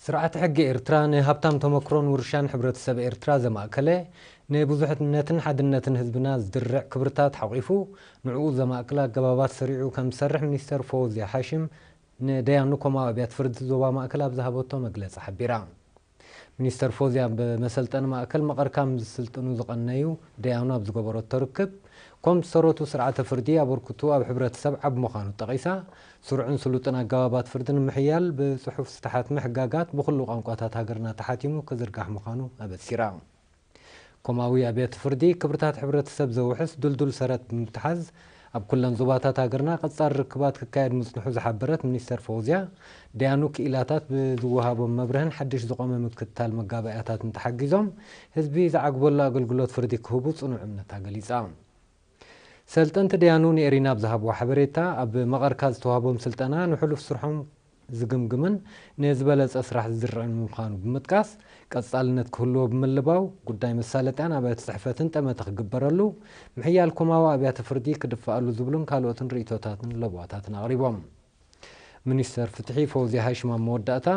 ስርዓተ ሕጊ ኤርትራ ንሃብታም ተመክሮን ውርሻን ሕብረተሰብ ኤርትራ ዘማእከለ፣ ንብዙሕነትን ሓድነትን ህዝብና ዝድርዕ ክብርታት ሓቂፉ፣ ንዕኡ ዘማእክል ኣገባባት ሰሪዑ ከም ዝሰርሕ ሚኒስተር ፎዝያ ሓሽም ንደያኑ ኮማዊ ኣብያተ ፍርዲ ዞባ ማእከል ኣብ ዝሃበቶ መግለጺ ሓቢራ። ሚኒስተር ፎዝያ ብመሰልጠኒ ማእከል መቐር ከም ዝስልጥኑ ዝቐነዩ ደያኑ ኣብ ዝገበረቶ ርክብ፣ ኮም ዝተረቱ ስርዓተ ፍርዲ ኣበርክቱ ኣብ ሕብረተሰብ ዓብ ምዃኑ ጠቒሳ፣ ስሩዕን ስሉጥን ኣገባባት ፍርዲ ንምሕያል ብጽሑፍ ዝተሓትመ ሕጋጋት ብኹሉ ቋንቋታት ሃገርና ተሓቲሙ ክዝርጋሕ ምዃኑ ኣበሲራ። ኮማዊ ኣብያተ ፍርዲ ክብርታት ሕብረተሰብ ዘውሕስ ድልዱል ሰረት ብምትሓዝ፣ ኣብ ኩለን ዞባታት ሃገርና ቀጻሊ ርክባት ክካየድ ምጽንሑ ዝሓበረት ሚኒስተር ፎውዝያ፣ ደያኑ ክኢላታት ብዝወሃቦም መብርህን ሓድሽ ዝቖመ ምክትታል መጋባእያታትን ተሓጊዞም፣ ህዝቢ ዝዓግበሉ ኣገልግሎት ፍርዲ ክህቡ ጽኑዕ እምነታ ገሊጻ። ሰልጠንቲ ደያኑ ንኤሪና ኣብ ዝሃብዎ ሓበሬታ፣ ኣብ መቐርካ ዝተዋህቦም ስልጠና ንሕሉፍ ስርሖም ዝግምግምን ንዝበለጸ ስራሕ ዝድርዕን ምዃኑ ብምጥቃስ፣ ቀጻልነት ክህልዎ ብምልባው፣ ጉዳይ መሳለጥያን ኣብያተ ጽሕፈትን ጠመተ ክግበረሉ፣ ምሕያል ኮማዊ ኣብያተ ፍርዲ ክድፋኣሉ ዝብሉን ካልኦትን ርእይቶታትን ለበዋታትን ኣቕሪቦም። ሚኒስተር ፍትሒ ፎውዝያ ሃሽም ኣብ መወዳእታ፣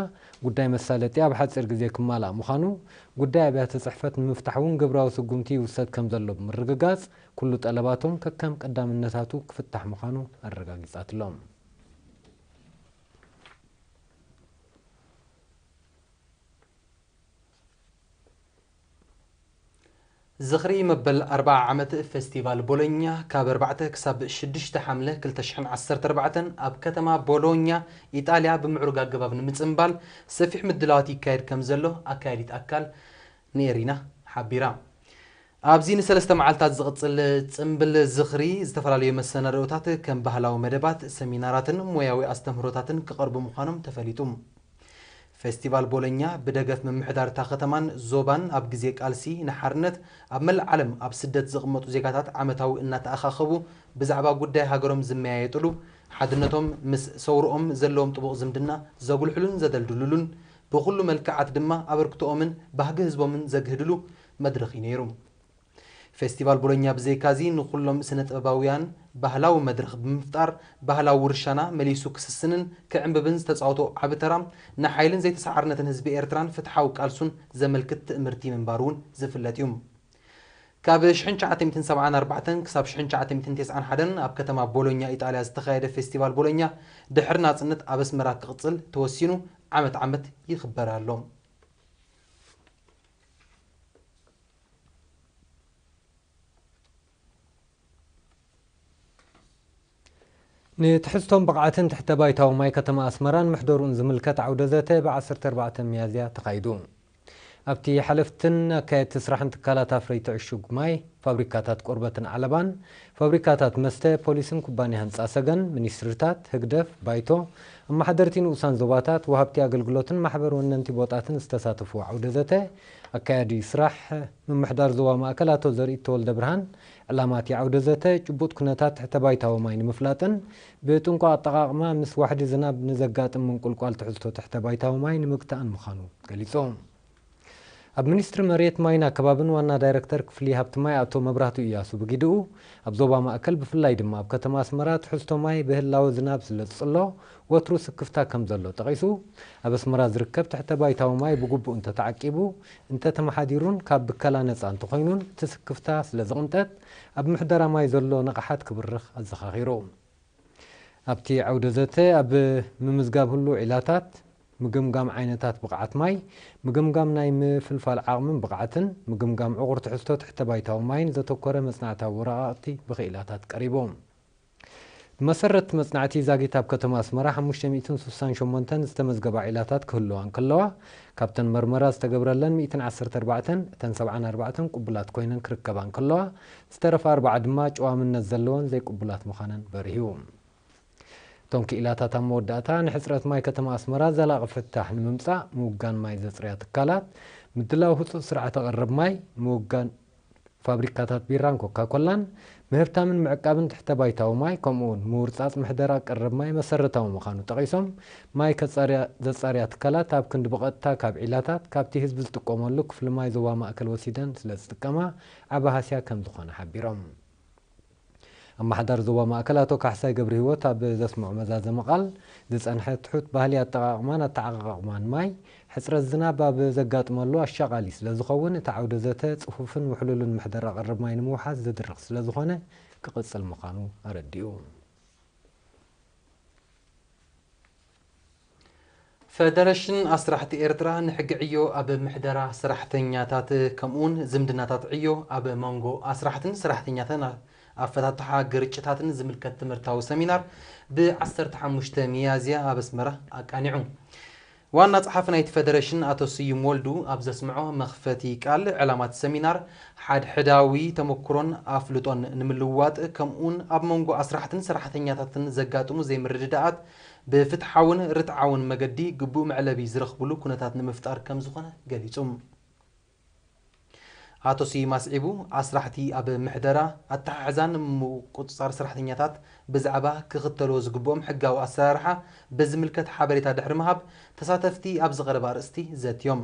ጉዳይ መሳለጥያ ኣብ ሓጺር ግዜ ክማላእ ምዃኑ፣ ጉዳይ ኣብያተ ጽሕፈት ንምፍታሕ እውን ግብራዊ ስጉምቲ ይውሰድ ከም ዘሎ ብምርግጋጽ፣ ኩሉ ጠለባቶም ከከም ቀዳምነታቱ ክፍታሕ ምዃኑ ኣረጋጊጻትሎም። ዝኽሪ መበል ኣርብዓ ዓመት ፌስቲቫል ቦሎኛ ካብ ኣርባዕተ ክሳብ ሽዱሽተ ሓምለ ክልተ ሽሕን ዓሰርተ ኣርባዕተን ኣብ ከተማ ቦሎኛ ኢጣልያ ብምዕሩግ ኣገባብ ንምጽንባል ሰፊሕ ምድላዋት ይካየድ ከም ዘሎ ኣካያዲት ኣካል ንኤሪና ሓቢራ። ኣብዚ ንሰለስተ መዓልታት ዝቕጽል ጽምብል ዝኽሪ ዝተፈላለዩ መሰናድኦታት ከም ባህላዊ መደባት፣ ሰሚናራትን ሞያዊ ኣስተምህሮታትን ክቐርቡ ምዃኖም ተፈሊጡ። ፌስቲቫል ቦሎኛ ብደገፍ ምምሕዳር እታ ከተማን ዞባን ኣብ ግዜ ቃልሲ ንሓርነት ኣብ መላእ ዓለም ኣብ ስደት ዝቕመጡ ዜጋታት ዓመታዊ እናተኣኻኸቡ ብዛዕባ ጉዳይ ሃገሮም ዝመያየጥሉ፣ ሓድነቶም ምስ ሰውርኦም ዘለዎም ጥቡቕ ዝምድና ዘጉልሕሉን ዘደልድሉሉን፣ ብኹሉ መልክዓት ድማ ኣበርክቶኦምን ባህጊ ህዝቦምን ዘግህድሉ መድረኽ እዩ ነይሩ። ፌስቲቫል ቦሎኛ ብዘይካዚ ንኹሎም ስነ ጥበባውያን ባህላዊ መድረኽ ብምፍጣር ባህላዊ ውርሻና መሊሱ ክስስንን ክዕምብብን ዝተጻወቶ ዓቢ ተራ ንሓይልን ዘይተሰዓርነትን ህዝቢ ኤርትራን ፍትሓዊ ቃልሱን ዘመልክት ትእምርቲ ምንባሩ እውን ዝፍለጥ እዩ። ካብ ሽሕን ትሽዓተ ሚእትን ሰብዓን ኣርባዕተን ክሳብ ሽሕን ትሽዓተ ሚእትን ተስዓን ሓደን ኣብ ከተማ ቦሎኛ ኢጣልያ ዝተኻየደ ፌስቲቫል ቦሎኛ ድሕሪ ናጽነት ኣብ ኣስመራ ክቕጽል ተወሲኑ ዓመት ዓመት ይኽበር ኣሎ። ንትሕዝቶን ብቕዓትን ትሕተ ባይታዊ ማይ ከተማ ኣስመራን ምሕደርኡን ዝምልከት ዓውደ ዘተ ብዓሰርተ ኣርባዕተ ሚያዝያ ተኻይዱ። ኣብቲ ሓለፍትን ኣካየድቲ ስራሕን ትካላት ኣፍረይቲ ዕሹግ ማይ፣ ፋብሪካታት ቆርበትን ዓለባን፣ ፋብሪካታት መስተ፣ ፖሊስን ኩባንያ ህንጻ ሰገን፣ ሚኒስትሪታት፣ ህግደፍ፣ ባይቶ፣ ኣመሓደርቲ ንኡሳን ዞባታት፣ ወሃብቲ ኣገልግሎትን ማሕበር ወነንቲ ቦጣትን ዝተሳተፍዎ ዓውደ ዘተ፣ ኣካያዲ ስራሕ ምምሕዳር ዞባ ማእከል ኣቶ ዘርኢት ተወልደ ብርሃን፣ ዕላማ እቲ ዓውደ ዘተ፣ ጭቡጥ ኩነታት ትሕተ ባይታዊ ማይ ንምፍላጥን ብጥንቁቕ ኣጠቓቕማ ምስ ዋሕዲ ዝናብ ንዘጋጥም ምንቁልቋል ትሕዝቶ ትሕተ ባይታዊ ማይ ንምግታእን ምዃኑ ገሊጹ። ኣብ ሚኒስትሪ መሬት ማይን ኣከባብን ዋና ዳይረክተር ክፍሊ ሃብቲ ማይ ኣቶ መብራህቱ እያሱ ብጊድኡ፣ ኣብ ዞባ ማእከል ብፍላይ ድማ ኣብ ከተማ ኣስመራ ትሕዝቶ ማይ ብህላወ ዝናብ ስለ ዝጽሎ ወትሩ ስክፍታ ከም ዘሎ ጠቒሱ፣ ኣብ ኣስመራ ዝርከብ ትሕተ ባይታዊ ማይ ብግቡእ እንተተዓቂቡ፣ እንተተመሓዲሩን ካብ ብከላ ነጻ እንተኾይኑን እቲ ስክፍታ ስለ ዝቕንጠት ኣብ ምሕደራ ማይ ዘሎ ንቕሓት ክብርኽ ኣዘኻኺሩ። ኣብቲ ዓውደ ዘተ ኣብ ምምዝጋብ ህሉው ዒላታት፣ ምግምጋም ዓይነታት ብቕዓት ማይ፣ ምግምጋም ናይ ምፍልፋል ዓቕምን ብቕዓትን፣ ምግምጋም ዕቑር ትሕዝቶ ትሕተ ባይታዊ ማይን ዘተኮረ መጽናዕታዊ ወረቓቕቲ ብኽኢላታት ቀሪቡ። ብመሰረት መጽናዕቲ ዛጊት ኣብ ከተማ ኣስመራ ሓሙሽተ ሚእትን ስሳን ሸሞንተን ዝተመዝገባ ዒላታት ክህልዋ እንከለዋ፣ ካብተን መርመራ ዝተገብረለን ሚእትን ዓሰርተ ኣርባዕተን እተን ሰብዓን ኣርባዕተን ቅቡላት ኮይነን ክርከባ እንከለዋ፣ ዝተረፋ ኣርባዓ ድማ ጨዋምነት ዘለወን ዘይቅቡላት ምዃነን በሪሁ። እቶም ክኢላታት ኣብ መወዳእታ ንሕጽረት ማይ ከተማ ኣስመራ ዘላቒ ፍታሕ ንምምጻእ ምውጋን ማይ ዘጽርያ ትካላት፣ ምድላው ህጹጽ ስርዓተ ቀረብ ማይ፣ ምውጋን ፋብሪካታት ቢራን ኮካኮላን፣ ምህብታምን ምዕቃብን ትሕተ ባይታዊ ማይ፣ ከምኡውን ምውርጻጽ ምሕደራ ቀረብ ማይ መሰረታዊ ምዃኑ ጠቒሶም፣ ማይ ከጻርያ ዘጻርያ ትካላት ኣብ ክንዲ ብቐጥታ ካብ ዒላታት ካብቲ ህዝቢ ዝጥቀመሉ ክፍሊ ማይ ዞባ ማእከል ወሲደን ስለ ዝጥቀማ ዓቢ ሃስያ ከም ዝኾነ ሓቢሮም። ኣመሓዳሪ ዞባ ማእከል ኣቶ ካሕሳይ ገብረሂወት ኣብ ዘስምዖ መዛዘሚ ቃል፣ ዝጸንሐ ትሑት ባህሊ ኣጠቓቕማን ኣተዓቓቕማን ማይ፣ ሕፅረት ዝናብ ኣብ ዘጋጥመሉ ኣሻቓሊ ስለዝኸውን፣ እቲ ዓውደ ዘተ ፅፉፍን ውሕሉልን ምሕደራ ቀረብ ማይ ንምውሓስ ዝድርኽ ስለዝኾነ ክቕፅል ምዃኑ ኣረዲኡ። ፈደረሽን ኣስራሕቲ ኤርትራ ንሕጊ ዕዮ ኣብ ምሕደራ ሰራሕተኛታት ከምኡውን ዝምድናታት ዕዮ ኣብ መንጎ ኣስራሕትን ሰራሕተኛታትን ኣፈታትሓ ግርጭታትን ዝምልከት ትምህርታዊ ሰሚናር ብ15 ሚያዝያ ኣብ ኣስመራ ኣቃኒዑ። ዋና ጸሓፊ ናይቲ ፈደረሽን ኣቶ ስዩም ወልዱ ኣብ ዘስምዖ መኽፈቲ ቃል፣ ዕላማ እቲ ሰሚናር ሓድሕዳዊ ተመክሮን ኣፍልጦን ንምልውዋጥ፣ ከምኡውን ኣብ መንጎ ኣስራሕትን ሰራሕተኛታትን ዘጋጥሙ ዘይምርድዳኣት ብፍትሓውን ርትዓውን መገዲ ግቡእ መዕለቢ ዝረኽብሉ ኩነታት ንምፍጣር ከም ዝኾነ ገሊጹ። ኣቶ ስዩም ኣስዒቡ፣ ኣስራሕቲ ኣብ ምሕደራ፣ ኣተሓሕዛን ምቁጽጻር ሰራሕተኛታት ብዛዕባ ክኽተልዎ ዝግብኦም ሕጋዊ ኣሰራርሓ ብዝምልከት ሓበሬታ ድሕሪ ምሃብ፣ ተሳተፍቲ ኣብ ዝቐረበ ኣርእስቲ ዘትዮም።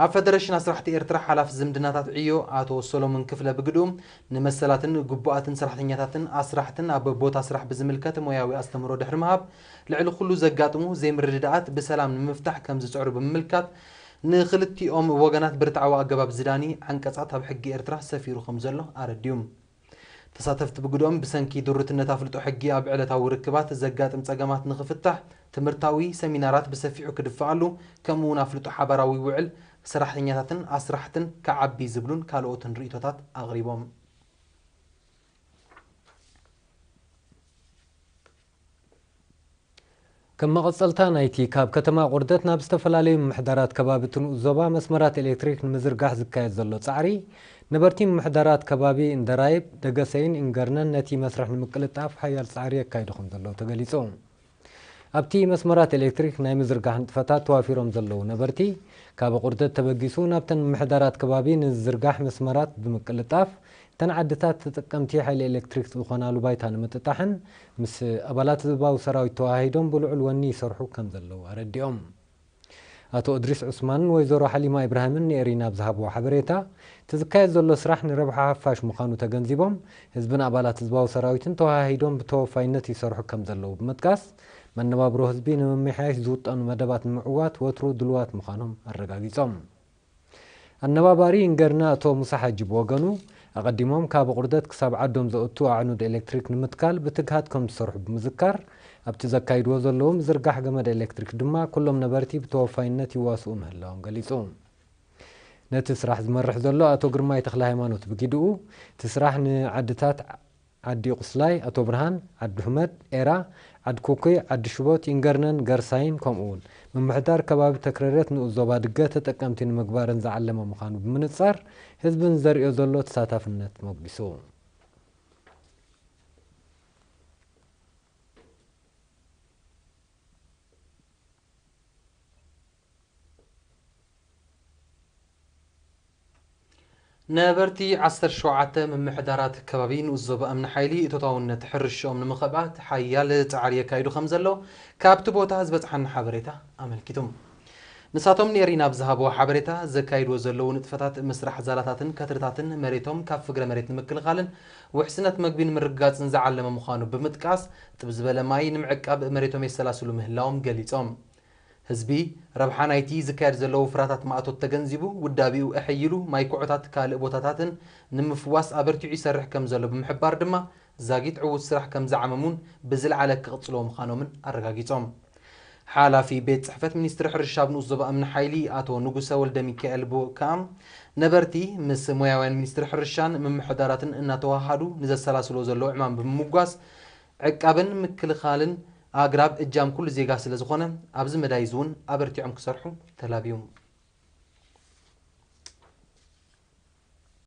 ኣብ ፈደረሽን ኣስራሕቲ ኤርትራ ሓላፊ ዝምድናታት ዕዮ ኣቶ ሰሎሞን ክፍለ ብግድኡ፣ ንመሰላትን ግቡኣትን ሰራሕተኛታትን ኣስራሕትን ኣብ ቦታ ስራሕ ብዝምልከት ሞያዊ ኣስተምህሮ ድሕሪ ምሃብ፣ ልዕሊ ኩሉ ዘጋጥሙ ዘይምርድዳኣት ብሰላም ንምፍታሕ ከም ዝጽዕሩ ብምምልካት፣ ንኽልቲኦም ወገናት ብርትዓዊ ኣገባብ ዝዳኒ ዓንቀጻት ኣብ ሕጊ ኤርትራ ሰፊሩ ከም ዘሎ ኣረዲኡ። ተሳተፍቲ ብግድኦም፣ ብሰንኪ ድሩትነት ኣፍልጦ ሕጊ ኣብ ዕለታዊ ርክባት ዘጋጥም ጸገማት ንኽፍታሕ ትምህርታዊ ሰሚናራት ብሰፊሑ ክድፋኣሉ፣ ከምኡ እውን ኣፍልጦ ሓባራዊ ውዕል ሰራሕተኛታትን ኣስራሕትን ክዓቢ ዝብሉን ካልኦትን ርእይቶታት ኣቕሪቦም። ከም መቐጸልታ ናይቲ ካብ ከተማ ቁርደት ናብ ዝተፈላለዩ ምምሕዳራት ከባቢ እቲ ንኡስ ዞባ መስመራት ኤሌክትሪክ ንምዝርጋሕ ዝካየድ ዘሎ ጻዕሪ፣ ነበርቲ ምምሕዳራት ከባቢ እንደራይብ፣ ደገሰይን ኢንገርነን ነቲ መስርሕ ንምቅልጣፍ ሓያል ጻዕሪ የካይዱ ከም ዘለዉ ተገሊጹ። ኣብቲ መስመራት ኤሌክትሪክ ናይ ምዝርጋሕ ንጥፈታት ተዋፊሮም ዘለዉ ነበርቲ፣ ካብ ቁርደት ተበጊሱ ናብተን ምምሕዳራት ከባቢ ንዝዝርጋሕ መስመራት ብምቅልጣፍ፣ እተን ዓድታት ተጠቀምቲ ሓይሊ ኤሌክትሪክ ዝኾናሉ ባይታ ንምጥጣሕን ምስ ኣባላት ህዝባዊ ሰራዊት ተዋሃሂዶም ብልዑል ወኒ ይሰርሑ ከም ዘለዉ ኣረዲኦም። ኣቶ እድሪስ ዑስማንን ወይዘሮ ሓሊማ ኢብራሂምን ንኤሪና ኣብ ዝሃብዎ ሓበሬታ፣ እቲ ዝካየድ ዘሎ ስራሕ ንረብሓ ሓፋሽ ምዃኑ ተገንዚቦም፣ ህዝብን ኣባላት ህዝባዊ ሰራዊትን ተወሃሂዶም ብተወፋይነት ይሰርሑ ከም ዘለዉ ብምጥቃስ፣ መነባብሮ ህዝቢ ንምምሕያሽ ዝውጠኑ መደባት ንምዕዋት ወትሩ ድሉዋት ምዃኖም ኣረጋጊጾም። ኣነባባሪ ኢንገርና ኣቶ ሙሳ ሓጂ ብወገኑ፣ ኣቐዲሞም ካብ ቁርደት ክሳብ ዓዶም ዘእቱ ኣዕኑድ ኤሌክትሪክ ንምትካል ብትግሃት ከም ዝሰርሑ ብምዝካር፣ ኣብቲ ዘካይድዎ ዘለዉ ምዝርጋሕ ገመድ ኤሌክትሪክ ድማ ኩሎም ነበርቲ ብተወፋይነት ይዋስኡ ምህላዎም ገሊጹ። ነቲ ስራሕ ዝመርሕ ዘሎ ኣቶ ግርማይ ተኽለ ሃይማኖት ብጊድኡ፣ እቲ ስራሕ ንዓድታት ዓዲ ቁስላይ፣ ኣቶ ብርሃን፣ ዓዲ ሑመድ፣ ኤራ፣ ዓዲ ኩኩይ፣ ዓዲ ሽቦት፣ ኢንገርነን ገርሳይን ከምኡ እውን ምምሕዳር ከባቢ ተክረደት ንኡስ ዞባ ድገ ተጠቀምቲ ንምግባርን ዝዓለመ ምዃኑ ብምንጻር፣ ህዝቢ ንዘርእዮ ዘሎ ተሳታፍነት ሞጊሱ። ነበርቲ ዓሰርተ ሸውዓተ ምምሕዳራት ከባቢ ንኡስ ዞባ እምኒ ሓይሊ እቶታውነት ሕርሽኦም ንምኽባት ሓያል ጻዕሪ የካይዱ ከም ዘለዉ ካብቲ ቦታ ዝበጽሓና ሓበሬታ ኣመልኪቱ። ንሳቶም ንኤሪና ኣብ ዝሃብዎ ሓበሬታ፣ ዘካይድዎ ዘለዉ ንጥፈታት ምስራሕ ዛላታትን ከትርታትን መሬቶም ካብ ፍግረ መሬት ንምክልኻልን ውሕስነት መግቢ ንምርግጋጽን ዝዓለመ ምዃኑ ብምጥቃስ፣ ጥብ ዝበለ ማይ ንምዕቃብ መሬቶም የሰላስሉ ምህላዎም ገሊጾም። ህዝቢ፣ ረብሓ ናይቲ ዝካየድ ዘሎ ወፍራታት ማእቶት ተገንዚቡ፣ ውዳቤኡ ኣሐይሉ ማይ ኩዖታት ካልእ ቦታታትን ንምፍዋስ ኣበርቲዑ ይሰርሕ ከም ዘሎ ብምሕባር ድማ፣ ዛጊት ዕዉት ስራሕ ከም ዝዓመሙን ብዝለዓለ ክቕጽልዎ ምዃኖምን ኣረጋጊጾም። ሓላፊ ቤት ጽሕፈት ሚኒስትሪ ሕርሻ ኣብ ንኡስ ዞባ እምኒ ሓይሊ ኣቶ ንጉሰ ወልደ ሚካኤል ብኡ ከኣ፣ ነበርቲ ምስ ሞያውያን ሚኒስትሪ ሕርሻን ምምሕዳራትን እናተወሃሃዱ ንዘሰላስልዎ ዘለዉ ዕማም ብምምጓስ፣ ዕቃብን ምክልኻልን ኣግራብ እጃም ኩሉ ዜጋ ስለ ዝኾነ፣ ኣብዚ መዳይ እዚ እውን ኣበርቲዖም ክሰርሑ ተላብዩ።